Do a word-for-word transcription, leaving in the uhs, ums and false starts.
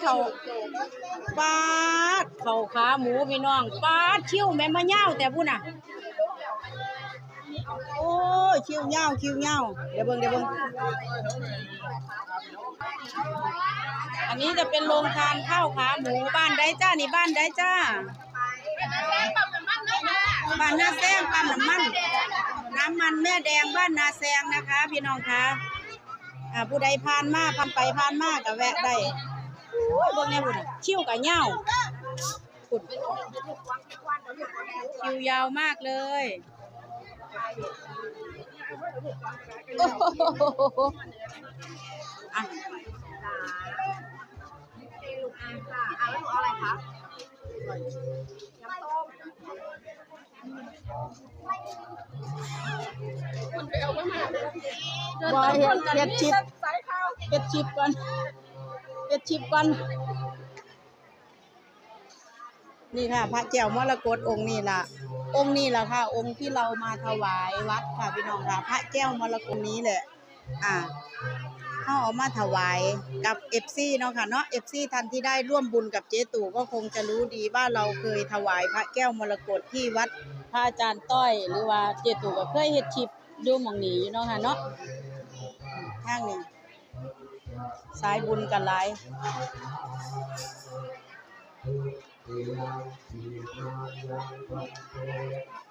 ข้าว ปาด ข้าวขาหมูพี่น้อง ปาด คิวแม่นบ่ยาวแต่พุ้นน่ะ โอ้ย คิวยาว คิวยาว เดี๋ยวเบิ่ง เดี๋ยวเบิ่ง อันนี้จะเป็นโรงทานข้าวขาหมู บ้านใดจ้า นี่บ้านใดจ้า บ้านนาแซง ปั๊มน้ำมัน น้ำมันแม่แดง บ้านนาแซงนะคะ พี่น้องคะ อ่า ผู้ใดผ่านมา ผ่านไปผ่านมาก็แวะได้ โอ้ย เบิ่งแน่พุ้นน่ะ คิวก็ยาว พุ้น คิวยาวมากเลย โอ้โห อ่ะ บ่ เฮ็ด เฮ็ดคลิป เฮ็ดคลิปก่อน เฮ็ดคลิปก่อน นี่ค่ะ พระแก้วมรกตองค์นี้ล่ะ องค์นี้ล่ะค่ะ องค์ที่เรามาถวายวัดค่ะพี่น้องค่ะ พระแก้วมรกตนี้แหละ อ่า เฮาเอามาถวายกับเอฟซีเนาะค่ะเนาะ เอฟซีท่านที่ได้ร่วมบุญกับเจ๊ตู่ก็คงจะรู้ดีว่าเราเคยถวายพระแก้วมรกตที่วัดพระอาจารย์ต้อย หรือว่าเจ๊ตู่ก็เคยเฮ็ดคลิปอยู่หม่องนี้อยู่เนาะค่ะเนาะ ทางนี้ สายบุญก็หลาย เวลาที่หายังวันเกิด